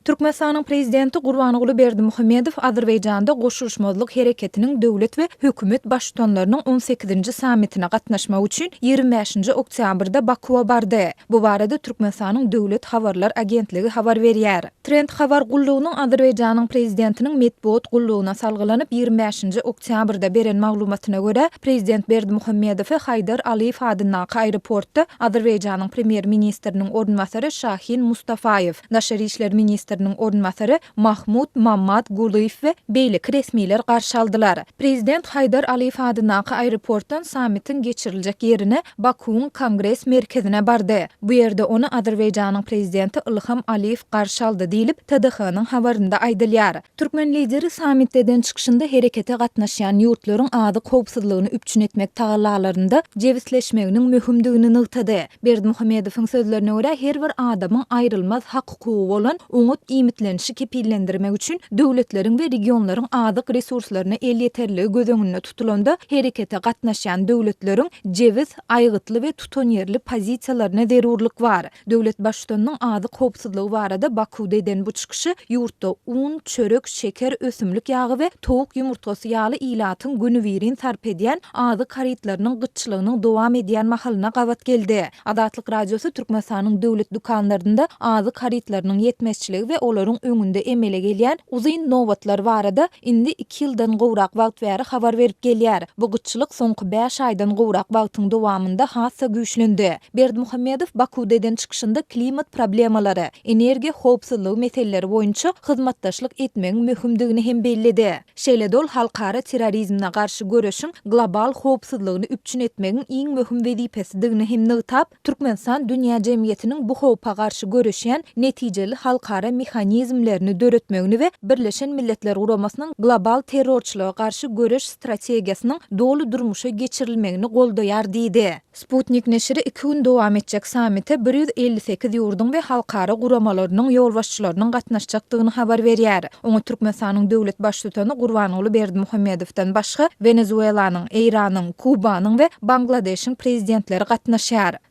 Türkmenistanyň Prezidenti Gurbanguly Berdimuhamedow Azerbaýjanda Goşulyşmazlyk Hereketiniň döwlet we hökümet Baştutanlarynyň on sekizinji sammitine gatnaşmak üçin 25-nji oktýabrda Bakuwa bardy. Bu barada Türkmenistanyň Döwlet habarlar agentligi habar berýär. Trend habar gullugynyň Azerbaýjanyň Prezidentiniň metbugat gullugyna salgylanyp, 25-nji oktýabrda beren maglumatyna görä, Prezident Berdimuhamedowy Haýdar Aliýew adyndaky aeroportda Azerbaýjanyň Premýer-ministriniň orunbasary Şahin Mustafaýew, Daşary işler ministriniň orunbasary Mahmud Mammad Gulyýew we beýleki resmiler garşy aldylar. Prezident Haýdar Aliýew adyndaky aeroportdan sammitiň geçiriljek ýerine, Bakuwyň Kongres merkezine bardy. Bu ýerde ony Azerbaýjanyň Prezidenti Ilham Aliýew garşy aldy diýlip, TDH-nyň habarynda aýdylýar. Türkmen Lideri sammitde eden çykyşynda herekete gatnaşýan ýurtlaryň azyk howpsuzlygyny üpjün etmek tagallalarynda jebisleşmeginiň möhümdigini nygtady. Berdimuhamedowyň sözlerine görä, her bir adamyň aýrylmaz hak-hukugy bolan oňat iýmitlenişi kepillendirmek üçin döwletleriň we regionlaryň azyk resurslaryna elýeterligi göz öňünde tutulanda, herekete gatnaşýan döwletleriň jebis, aýgytly we tutanýerli pozisiýalaryna zerurlyk bar. Döwlet Baştutanynyň azyk howpsuzlygy barada Bakuwda eden bu çykyşy ýurtda un, çörek, şeker, ösümlik ýagy we towuk ýumurtgasy ýaly ilatyň günübirin sarp edýän azyk harytlarynyň gytçylygynyň dowam edýän mahalyna gabat geldi. Azatlyk Radiosy Türkmenistanyň döwlet dükanlarynda azyk harytlarynyň ýetmezçiligi we olaryň öňünde emele gelýän uzyn nobatlar barada indi iki ýyldan gowrak wagt bäri habar berip gelýär. Bu gytçylyk soňky bäş aýdan gowrak wagtyň dowamynda has-da güýçlendi. Berdimuhamedow Bakuwda eden çykyşynda klimat problemalary, energiýa howpsuzlygy meseleleri boýunça hyzmatdaşlyk etmegiň möhümdigini hem belledi. Şeýle-de ol halkara terrorizmine garşy göreşiň global howpsuzlygyny üpjün etmegiň iň möhüm wezipesidigini hem nygtap, Türkmenistan dünýä jemgyýetiniň bu howpa garşy göreşýän netijeli halkara mehanizmlerini döretmegini we Birleşen Milletler Guramasynyň global terrorçylyga garşy göreş strategiýasynyň doly durmuşa geçirilmegini goldaýar diýdi. Sputnik neşiri iki gün dowam etjek sammite 158 ýurduň we halkara guramalarynyň ýolbaşçylarynyň gatnaşjakdygyny habar berýär. Oňa Türkmenistanyň döwlet Baştutany Gurbanguly Berdimuhamedowdan başga Wenezuelanyň, Eýranyň, Kubanyň we Bangladeşiň Prezidentleri gatnaşýar.